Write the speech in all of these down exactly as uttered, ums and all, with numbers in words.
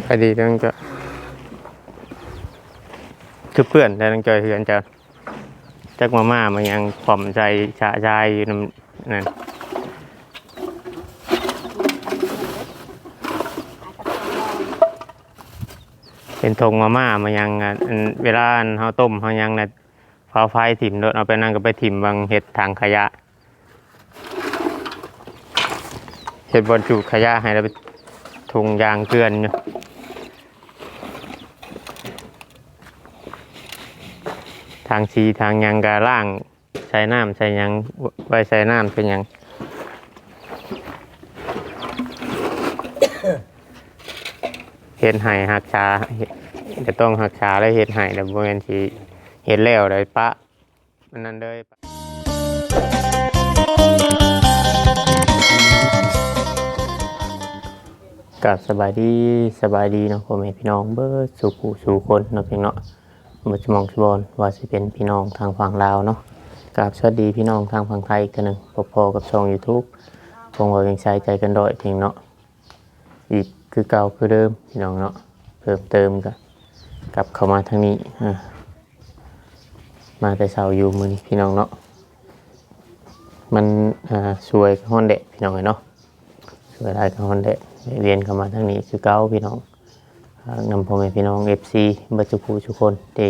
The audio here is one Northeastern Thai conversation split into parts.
ไปดีแล้วมันก็ คือเปื้อนแล้วน้องจอย เฮือนเจ้า จักมาม่ามายังขวมใส่ชะชายอยู่นำนั่น เป็นถงมาม่ามายัง อ่ะ อันเวลาอันเฮาต้มเฮายังน่ะ เผาไฟถิ่มโลด เอาไปนั่นก็ไปถิ่มบังเฮ็ดถังขยะ เฮ็ดบ่อนจุขยะให้แล้วไป ถุงยางเกลือนอยู่ ถังสีถังหยังก็ล้าง ใส่น้ำใส่หยัง ไว้ใส่น้ำใส่หยัง เฮ็ดให้รักษา เฮ็ด จะต้องรักษาและเฮ็ดให้ แล้วบ่แม่นสิเฮ็ดแล้วได้ปะ อันนั้นเลย กราบสบายดี สบายดีเนาะ พ่อแม่พี่น้องเบิดสู่ผู้สู่คนเนาะ พี่น้องเนาะ เบิดสมองสบอน ว่าสิเป็นพี่น้องทางฝั่งลาวเนาะ กราบสวัสดีพี่น้องทางฝั่งไทยอีกเทื่อหนึ่ง พบพ้อกับช่อง YouTube ของเว้าเวียงไซ ใจเกินร้อย พี่น้องเนาะ อีกคือเก่าคือเดิมพี่น้องเนาะ เพิ่มเติมก็กลับเข้ามาทางนี้ อ่า มาแต่เช้าอยู่มื้อนี้พี่น้องเนาะ มัน อ่า สวยก็ฮ้อนแดดพี่น้องเอ้ยเนาะ สวยหลายก็ฮ้อนแดด แวะเวียนเข้ามาทางนี้คือเก่าพี่น้อง ฝากนำพ่อแม่พี่น้อง เอฟซี เบิดสู่ผู้สู่คนที่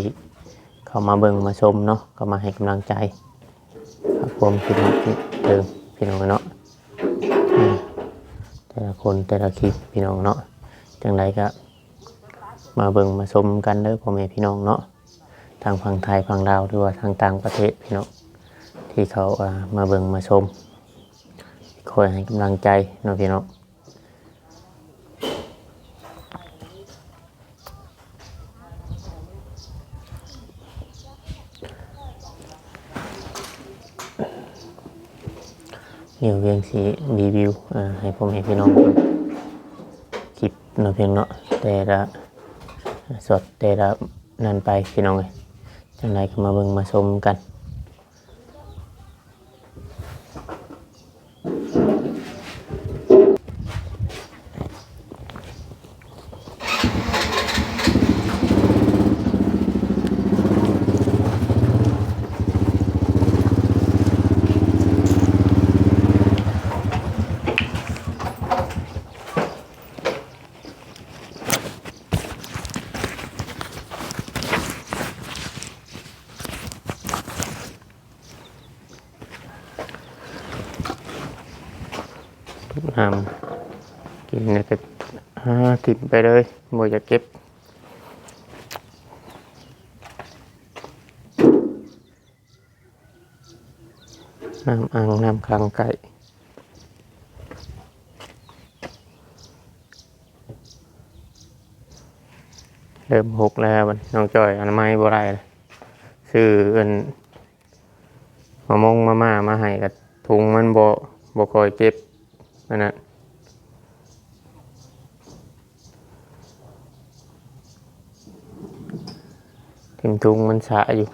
เข้ามาเบิ่งมาชมเนาะ เข้ามาให้กำลังใจ ครับผม พี่น้องที่เดิมพี่น้องเนาะ อืม แต่ละคนแต่ละคลิปพี่น้องเนาะ จังใดก็มาเบิ่งมาชมกันเด้อพ่อแม่พี่น้องเนาะ ทางฝั่งไทยฝั่งลาว หรือว่าทางต่างประเทศพี่น้อง ที่เขา อ่า มาเบิ่งมาชม คอยให้กำลังใจเนาะพี่น้อง เดี๋ยวเวียงสิรีวิว อ่า ให้พ่อแม่พี่น้องเบิ่งคลิปเนาะพี่น้องเนาะ แต่ละช็อตแต่ละนั่นไปพี่น้องเอ้ย จังใดก็มาเบิ่งมาชมกัน น้ำกินแล้วก็ อ่า ถิ่มไปเลย บ่อยากเก็บ น้ำอ่างน้ำขังไก่ เริ่มหกแล้วบัดนี้ น้องจ้อยอนามัยบ่ได้เลย ซื้ออัน มามงมาม่ามาให้กับถุงมันบ่ บ่ค่อยเก็บ อันนั้น ถิ่มถุงมันสะอยู่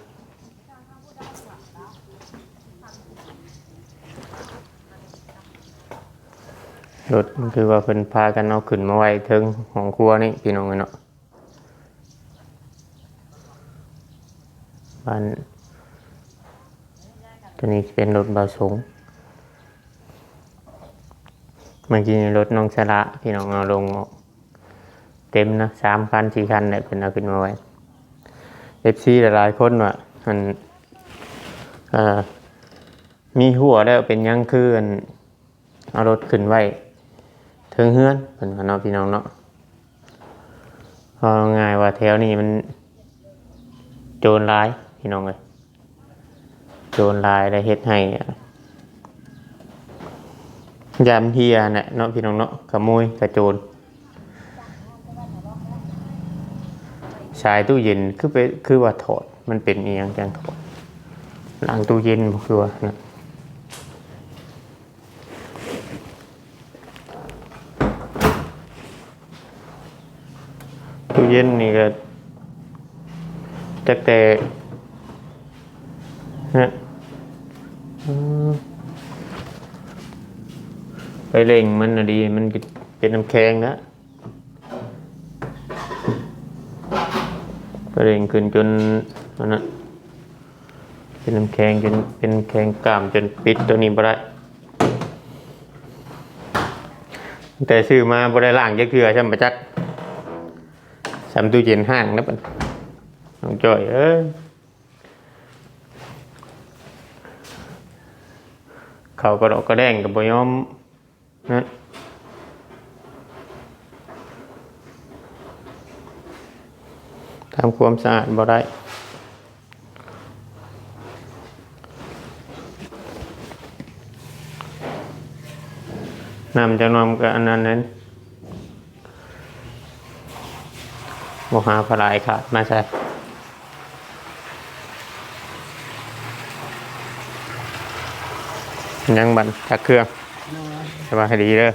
รถมันคือว่าเพิ่นพากันเอาขึ้นมาไว้เทิงห้องครัวนี่พี่น้องเอ้ยเนาะ บ้าน ตัวนี้เป็นรถบ่าวสง เมื่อกี้นี่รถน้องสละพี่น้องเอาลงออก เต็มนะ สามคันสี่คันเนี่ยเพิ่นเอาขึ้นมาไว้ เอฟซี หลายๆคนว่า อัน เอ่อ มีหัวแล้วเป็นหยังคืออัน เอารถขึ้นไว้เทิงเฮือนเพิ่นว่าเนาะพี่น้องเนาะ เอาง่ายว่าแถวนี้มันโจรหลายพี่น้องเอ้ย โจรหลายได้เฮ็ดให้ ยามเที่ยงแหละเนาะพี่น้องเนาะ ขโมยกับโจร สายตู้เย็นคือไป คือว่าถอด มันเป็นอีหยังจังถอด หลังตู้เย็นบ่คือว่านะ ตู้เย็นนี่ก็จักแต่ ฮะ อืม ไปเร่งมันน่ะดี มันก็เป็นน้ำแข็งนะ เร่งขึ้นจนอันนั้น เป็นน้ำแข็งจนเป็นแข็งกล้ามจนปิดตัวนี้บ่ได้ แต่ซื้อมาบ่ได้ล้างจักเทื่อ ซ้ำประจัก ซ้ำตู้เย็นห้างนะบัด น้องจ้อยเอ้ย เขากระดอกกระแดงก็บ่ยอม นะ ทำความสะอาดบ่ได้ น้ำจะนอมกับอันนั้นนั้น บ่หาผลายขาดมาใส่ ยังบันจักเครื่อง สบายดีเด้อ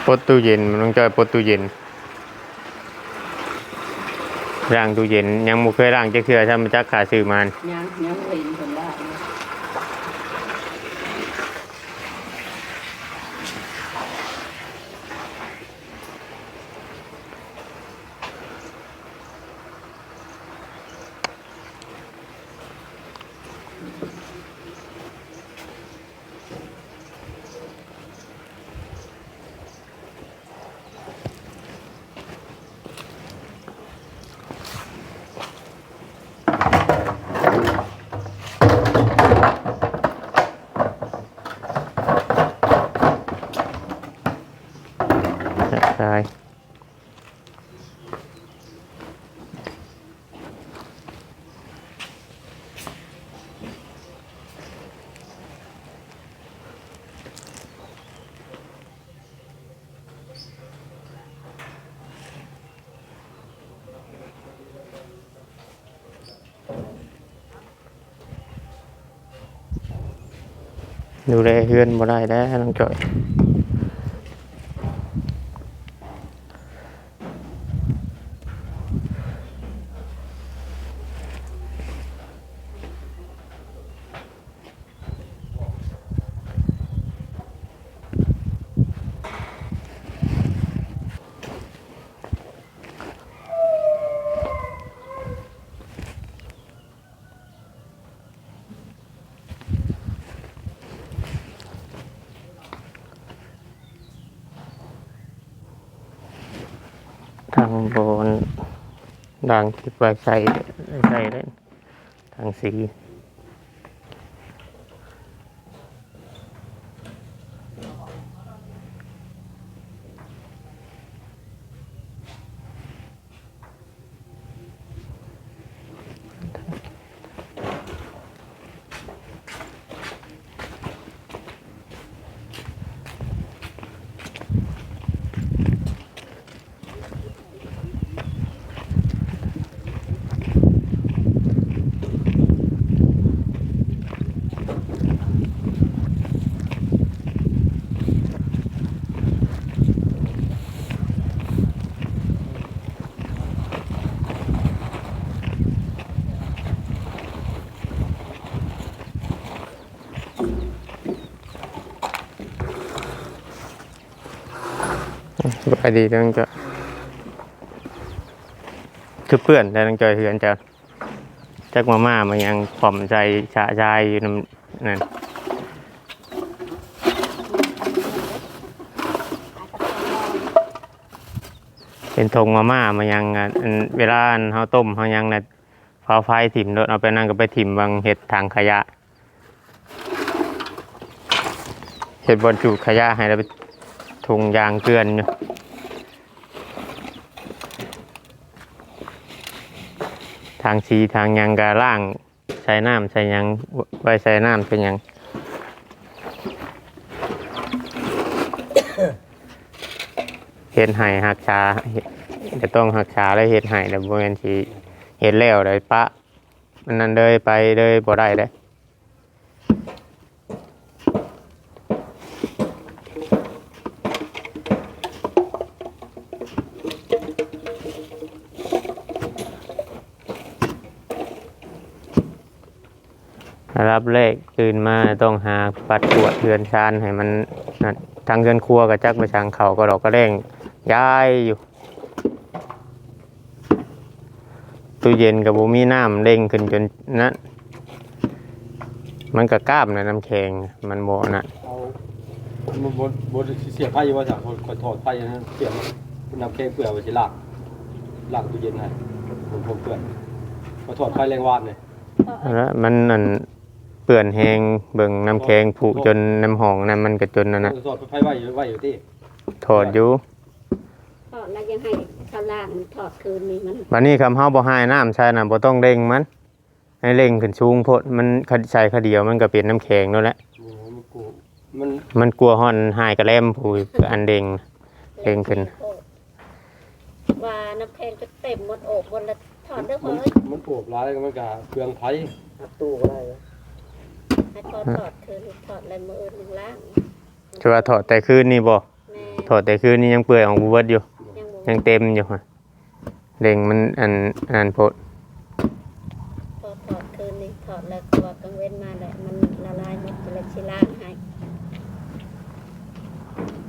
ปลดตู้เย็น มันต้องจ่อยปลดตู้เย็น ล้างตู้เย็น ยังบ่เคยล้างจักเทื่อ ซ้ำมาจักขาซื้อมา ยัง ยังบ่เห็นเพิ่นล้างเลย ตาย ดูแลเฮือนบ่ได้แล้วน้องจ้อย ทางบนดังคิดว่าใส่ ใส่ได้ ทางสี สบายดีน้องจ้อย คือเปื้อนแล้วน้องจ้อย เฮือนเจ้า จักมาม่ามายังขวมใส่ชะชายอยู่นำนั่น เป็นถงมาม่ามายัง อัน อัน เวลาอันเฮาต้มเฮายังน่ะ เผาไฟถิ่มโลด เอาไปนั่นก็ไปถิ่มบังเฮ็ดถังขยะ เฮ็ดบ่อนจุขยะให้แล้วไปถุงยางเกลือนอยู่ ถังสีถังหยังก็ล้าง ใส่น้ำใส่หยัง ไว้ใส่น้ำใส่หยัง เฮ็ดให้รักษา เฮ็ด จะต้องรักษาและเฮ็ดให้ แต่บ่แม่นสิเฮ็ดแล้วได้ปะ อันนั้นเลยไปเลยบ่ได้เด้ เ รับแรกตื่นมาต้องหาปัดกวาดเฮือนซานให้มันนั่น ทางเฮือนครัวก็จักไปสั่งเขาก็ดอกก็แดงย้ายอยู่ ตู้เย็นก็บ่มีน้ำเด้งขึ้นจนนั่น มันก็กล้ามนะน้ำแข็ง มันบ่นั่น เอา มันบ่ บ่ได้เสียไฟอยู่ว่าจ้ะ ข้อยถอดไฟอันนั้นเสียมัน น้ำแข็งเปื่อยว่าสิล้าง ล้างตู้เย็นให้ มันคงเปื่อย ข้อยถอดไฟแรงวานนี่ แล้วมันนั่น เปื่อนแฮง เบิ่งน้ำแข็งผุจนน้ำห้องนั่นมันก็จนนั่นน่ะ ถอดไฟไว้อยู่ ไว้อยู่ติ ถอดอยู่ ถอดแล้วยังให้เขาล้าง ถอดคืนนี้มัน บัดนี้คันเฮาบ่หายน้ำใส่น่ะ บ่ต้องเร่งมัน ให้เร่งขึ้นสูงโพด มันใส่คาเดียวมันก็เป็นน้ำแข็งนั่นแหละ โอ้ มันกลัว มัน มันกลัวฮ้อนหายกะแลมผู้อันเร่ง เร่งขึ้น ว่าน้ำแข็งจะเต็มหมดโอบหมดแล้ว ถอดเด้อ มัน เฮ้ย มันโอบหลายมันก็เปลืองไฟ อัดตู้บ่ได้ ให้ถอด ถอดคืน ถอดอะไรมื้ออื่นยังล้าง คือว่าถอดแต่คืนนี่บ่ แม่ ถอดแต่คืนนี่ยังเปื่อยออกบ่เบิดอยู่ ยังบ่ ยังเต็มอยู่ฮะ เร่งมันอัน อันนั้นโพด พอถอดคืนนี่ ถอดแล้วก็ว่ากลางเว้นมาแหละ มันละลายหมด จะเลยสิล้างให้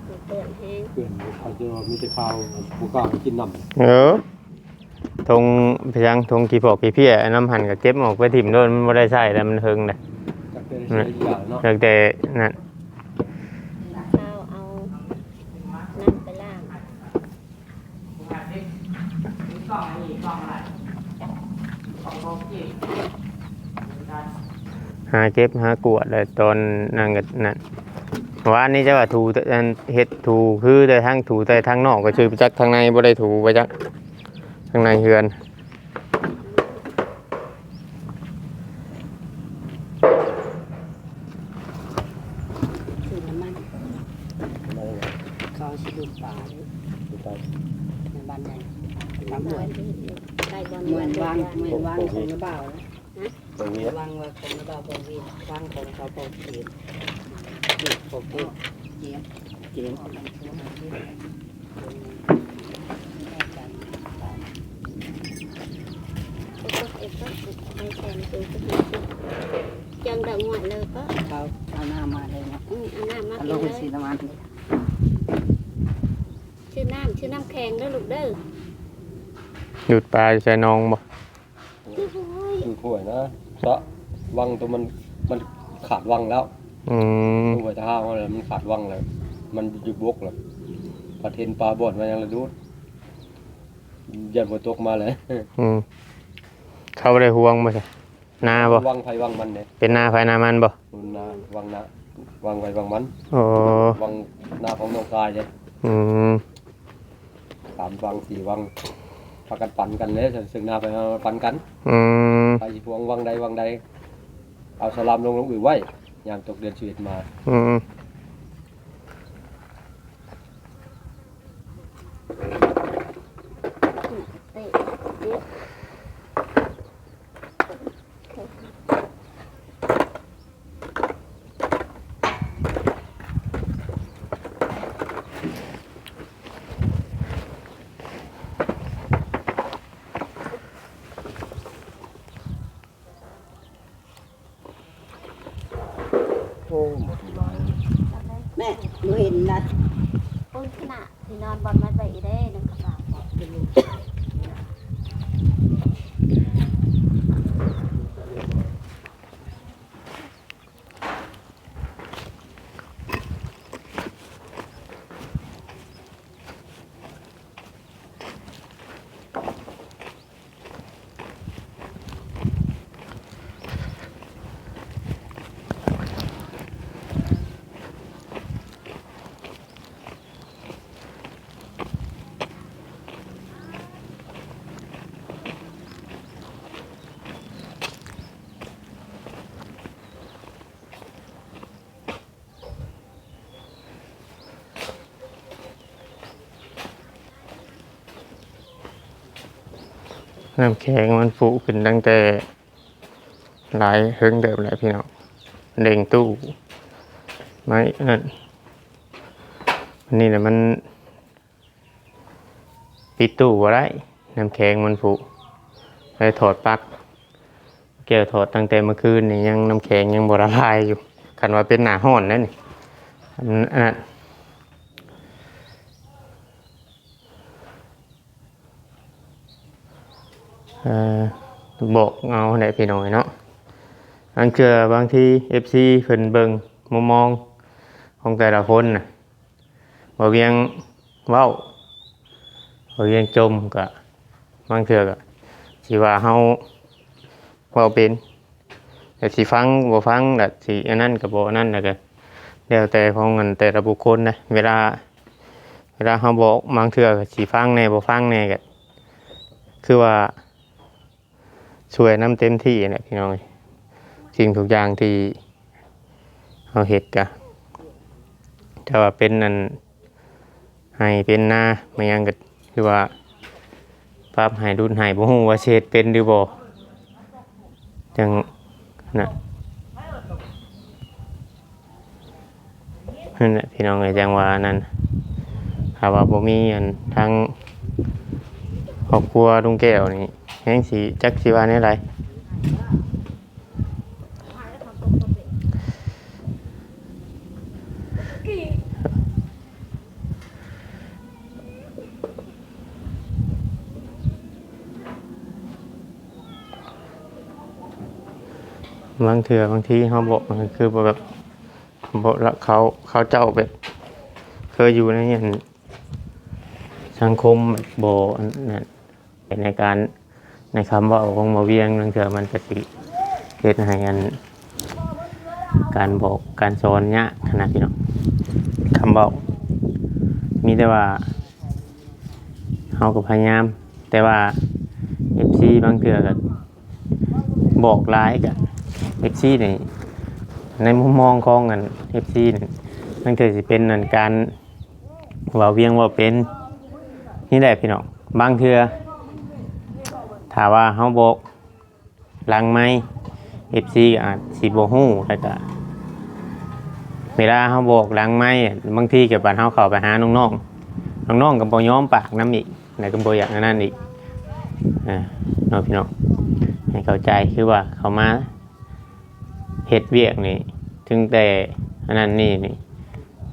มันเปื่อนแฮง เปื่อน เขาจะว่ามีแต่ข้าว บ่กล้ากินน้ำ เออ ทง เพียงทงขี้ผอกขี้เพี้ย น้ำหั่นก็เก็บออกไปถิ่มโลด มันบ่ได้ใช้แล้ว มันเฮิงเลย จักแต่ได้ใช้อีกอย่างเนาะ จักแต่นั่น ข้าวเอานั่นไปล้าง หาเก็บหากวาดเลยตอนนั่งกันนั่น วานนี้จะว่าถูแต่อันเฮ็ดถูคือแต่ทางถูแต่ทางนอกก็คือไปจักทางในบ่ได้ถูไปจักทางในเฮือน ซื้อน้ำมัน เขาสิดูดปลาอยู่ ดูดปลา ในบ้านใหญ่ ตำรวจ ใกล้บ้าน เหมือนวาง เหมือนวางของน้าบ่าวนะ ฮะ ตรงนี้ วางไว้ของน้าบ่าว ของวีน วางของเขา ของเกม เก็บ ของเก็บ เกม เกม จังดอกงวดเลยก็ เขาเอาน้ำมาเลยเนาะ อืม เอาน้ำมา เอาลงไป กินเลย สีน้ำมัน ชื่อน้ำ ชื่อน้ำแข็งเด้อลูกเด้อ ดูดปลาอยู่ใส่หนองบ่ โอ้ย คือห้วยนะ สระวังตัวมัน มันขาดวังแล้ว อืม ห้วยท่าห้วยอะไรมันขาดวังแล้ว มันอยู่บกแล้ว พัดเห็นปลาบ่อนมายังระดูด ยันฝนตกมาเลย อืม เขาบ่ได้ห่วงบ่ใช่ นาบ่ วังไผวังมันเด้ เป็นนาไผนามันบ่ นา วังนา วังไผวังมัน อ๋อ วังนาของน้องชายเด้ อืม สามวังสี่วัง พากันปันกันเลย ซึ่งนาไผปันกัน อืม ไผสิห่วงวังใดวังใด เอาสลามลงลงอื่นไว้ ยามตกเดือนสิบเอ็ดมา อืม เตะ โอ้ หมดหลาย แม่ หนูเห็นนะ ปืนขนาดที่นอนบอลมัดไปอีเด้ นั่นกระเป๋า น้ำแข็งมันผุขึ้นตั้งแต่หลายเฮิงเติบแล้วพี่น้อง เร่งตู้ไม้นั่น อันนี้นะมัน ปิดตู้บ่ได้ น้ำแข็งมันผุ เลยถอดปลั๊ก แก้วถอดตั้งแต่เมื่อคืนนี่ยังน้ำแข็งยังบ่ละลายอยู่ คันว่าเป็นหน้าร้อนนะนี่ อันอันนั้น เอ่อ บอกเอาแหละพี่น้องเนาะ อันเทื่อบางที เอฟซี เพิ่นเบิ่งมุมมองของแต่ละคนน่ะ บ่เวียงเว้า บ่เวียงจมก็ บางเทื่อก็สิว่าเฮาเว้าเป็น แต่สิฟังบ่ฟัง แล้วสิอันนั้นก็บ่อันนั้น แล้วก็แล้วแต่ของอันแต่ละบุคคลนะ เวลา เวลาเฮาบอก บางเทื่อก็สิฟังแหน่บ่ฟังแหน่ก็ คือว่า ช่วยนำเต็มที่แหละพี่น้อง สิ่งทุกอย่างที่เฮาเฮ็ดก็ แต่ว่าเป็นอัน ไฮ่เป็นนา มาหยังก็คือว่า ปรับให้ดุลให้ บ่ฮู้ว่าสิเฮ็ดเป็นหรือบ่ จั่งนะ นั่นแหละพี่น้องเอ้ย จั่งว่านั่น ถ้าว่าบ่มีอันทางครอบครัวลุงแก้วนี่ แฮงสิจักสิว่าแนวใด บางเทื่อบางทีเฮาบอก มันคือแบบ บ่ละ เขา เขาเจ้าแบบ เคยอยู่ในอันสังคมแบบบ่อันนั้น ในการ ในคำเว้าของบ่าวเวียง บางเทื่อมันก็สิเฮ็ดให้อัน การบอกการสอนยากนะพี่น้อง คำเว้า มีแต่ว่า เฮาก็พยายาม แต่ว่า เอฟซี บางเทื่อก็บอกหลายก็ เอฟซี นี่ ในมุมมองของอัน เอฟซี นี่ บางเทื่อสิเป็นอันการเว้าเวียงเว้าเป็น นี่แหละพี่น้อง บางเทื่อ ถ้าว่าเฮาบอกหลังไมค์ เอฟซี ก็อาจสิบ่ฮู้ แล้วก็ เวลาเฮาบอกหลังไมค์ บางทีก็บัดเฮาเข้าไปหาน้องๆ น้องๆ ก็บ่ยอมปากนำอีก แล้วก็บ่อยากอันนั้นอีก อ่า เนาะพี่น้อง ให้เข้าใจ คือว่าเขามาเฮ็ดเวียกนี่ ถึงแต่อันนั้นนี่นี่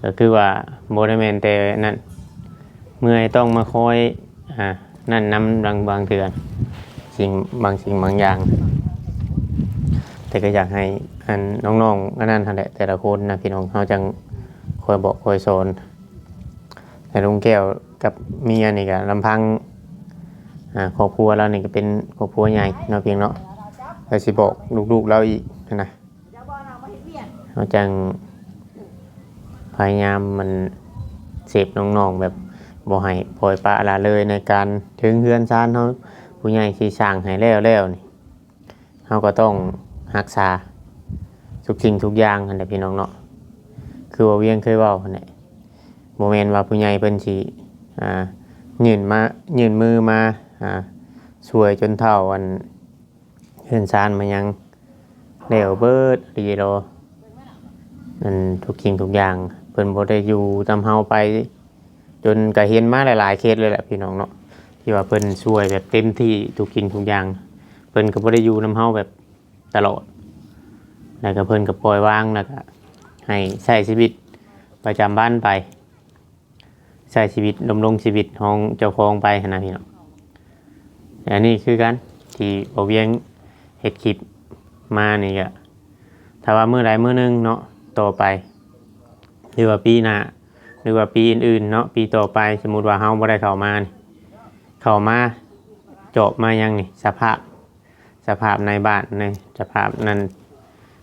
ก็คือว่าบ่ได้แม่นแต่นั้น เมื่อยต้องมาคอย อ่า นั่นนำบาง บางเทื่อ สิ่ง บางสิ่งบางอย่าง แต่ก็อยากให้อันน้องๆ อันนั้นหั่นแหละ แต่ละคนนะพี่น้อง เฮาจั่งคอยบอกคอยสอน แต่ลุงแก้วกับเมียนี่ก็ลำพัง อ่า ครอบครัวเรานี่ก็เป็นครอบครัวใหญ่เนาะเพียงเนาะ แล้วสิบอกลูกๆ เราอีกนะ เฮาจั่งพยายามมันเซฟน้องๆ แบบบ่ให้ปล่อยปละละเลยในการ ถึงเฮือนซานเฮา ผู้ใหญ่สิสร้างให้แล้วแล้วนี่ เฮาก็ต้องรักษาทุกสิ่งทุกอย่างหั่นแหละพี่น้องเนาะ คือว่าเวียงเคยเว้าหั่นแหละ บ่แม่นว่าผู้ใหญ่เพิ่นสิ อ่า ยื่นมา ยื่นมือมา อ่า ช่วยจนเท่าอัน เฮือนซานมายังแล้วเบิดดีรอ นั่นทุกสิ่งทุกอย่าง เพิ่นบ่ได้อยู่นำเฮาไป จนก็เห็นมาหลายๆ เคสเลยแหละพี่น้องเนาะ ที่ว่าเพิ่นช่วยแบบเต็มที่ทุกสิ่งทุกอย่าง เพิ่นก็บ่ได้อยู่นำเฮาแบบตลอด แล้วก็เพิ่นก็ปล่อยวาง แล้วก็ให้ใช้ชีวิตประจำวันไป ใช้ชีวิตดำรงชีวิตของเจ้าของไปหั้นนะพี่น้อง อันนี้คือกันที่บ่าวเวียงเฮ็ดคลิปมานี่ก็ ถ้าว่ามื้อใดมื้อหนึ่งเนาะ ต่อไป หรือว่าปีหน้า หรือว่าปีอื่นๆ เนาะ ปีต่อไป สมมุติว่าเฮาบ่ได้เข้ามานี่ เข้ามาจอบมาหยังนี่ สภาพ สภาพในบ้าน ในสภาพนั้น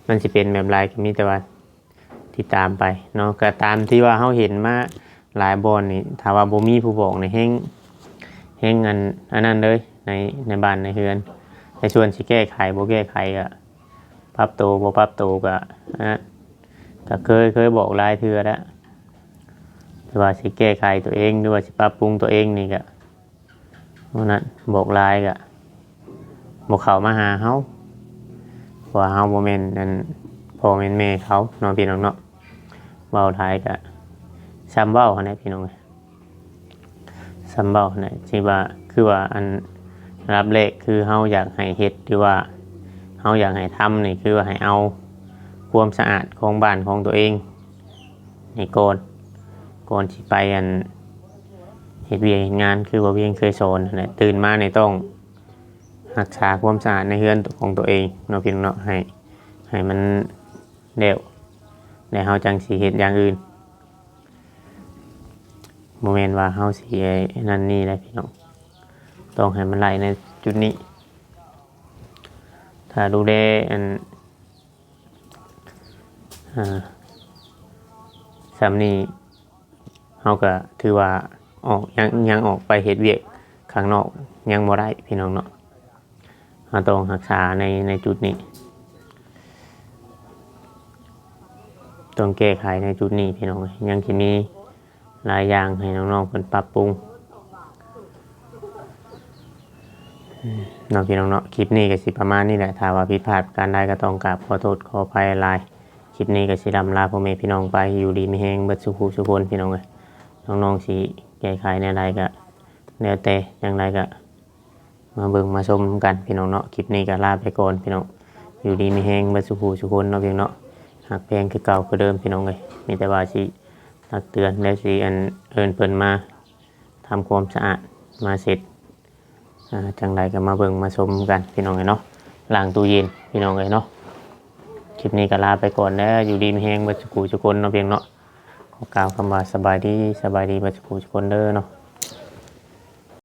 มันสิเป็นแบบใด ก็มีแต่ว่าติดตามไปเนาะ ก็ตามที่ว่าเฮาเห็นมาหลายบ่อนนี่ ถ้าว่าบ่มีผู้บอกนี่ แฮง แฮงอัน อันนั้นเลย ใน ในบ้านในเฮือน แต่ส่วนสิแก้ไขบ่แก้ไขก็ ปรับตัวบ่ปรับตัวก็ อันนั้น ก็เคย เคยบอกหลายเทื่อแล้ว แต่ว่าสิแก้ไขตัวเอง หรือว่าสิปรับปรุงตัวเองนี่ก็ ว่านั้น บอกหลายก็บ่เข้ามาหาเฮา เพราะว่าเฮาบ่แม่นอันพ่อแม่นแม่เขาเนาะพี่น้องเนาะ เว้าหลายก็ส่ำเว้าหั้นแหละพี่น้อง ส่ำเว้าหั้นแหละ ที่ว่า คือว่าอัน อันดับแรกคือเฮาอยากให้เฮ็ด หรือว่า เฮาอยากให้ทำนี่คือว่าให้เอาความสะอาดของบ้านของตัวเองนี่ก่อน ก่อนสิไปอันเฮ็ดเวียกเฮ็ดงาน คือบ่าวเวียงเคยสอนนั่นแหละ ตื่นมานี่ต้องรักษาความสะอาดในเฮือนของตัวเองเนาะพี่น้องเนาะ ให้ ให้มันแล้ว แล้วเฮาจั่งสิเฮ็ดอย่างอื่น บ่แม่นว่าเฮาสิไอ้นั่นนี่แหละพี่น้อง ต้องให้มันไล่ในจุดนี้ ถ้าดูแลอัน อ่า ส่ำนี้ เฮาก็ถือว่าออก ยัง ยังออกไปเฮ็ดเวียกข้างนอกยังบ่ได้พี่น้องเนาะ เฮาต้องรักษาใน ในจุดนี้ ต้องแก้ไขในจุดนี้พี่น้อง ยังสิมีหลายอย่างให้น้องๆเพิ่นปรับปรุง เนาะพี่น้องเนาะ คลิปนี้ก็สิประมาณนี้แหละ ถ้าว่าผิดพลาดประการใดก็ต้องกราบขอโทษขออภัยหลาย คลิปนี้ก็สิล่ำลาพ่อแม่พี่น้องไป อยู่ดีมีแฮงเบิดสุขุสุคนพี่น้องเอ้ย น้องๆสิแก้ไขแนวใดก็แล้วแต่ อย่างใดก็มาเบิ่งมาชมกันพี่น้องเนาะ คลิปนี้ก็ลาไปก่อนพี่น้อง อยู่ดีมีแฮงเบิดสุขุสุคนเนาะพี่น้องเนาะ ฮักแพงคือเก่าคือเดิมพี่น้องเอ้ย มีแต่ว่าสิตักเตือนและสิอันเอิ้นเพิ่นมาทำความสะอาดมาเสร็จ อ่า จั่งใดก็มาเบิ่งมาชมกันพี่น้องเอ้ยเนาะ ล้างตู้เย็นพี่น้องเอ้ยเนาะ คลิปนี้ก็ลาไปก่อนเด้อ อยู่ดีมีแฮงเบิดสุขุสุคนเนาะพี่น้องเนาะ ขอกล่าวคำว่าสบายดี สบายดีเบิดสุขุสุคนเด้อเนาะ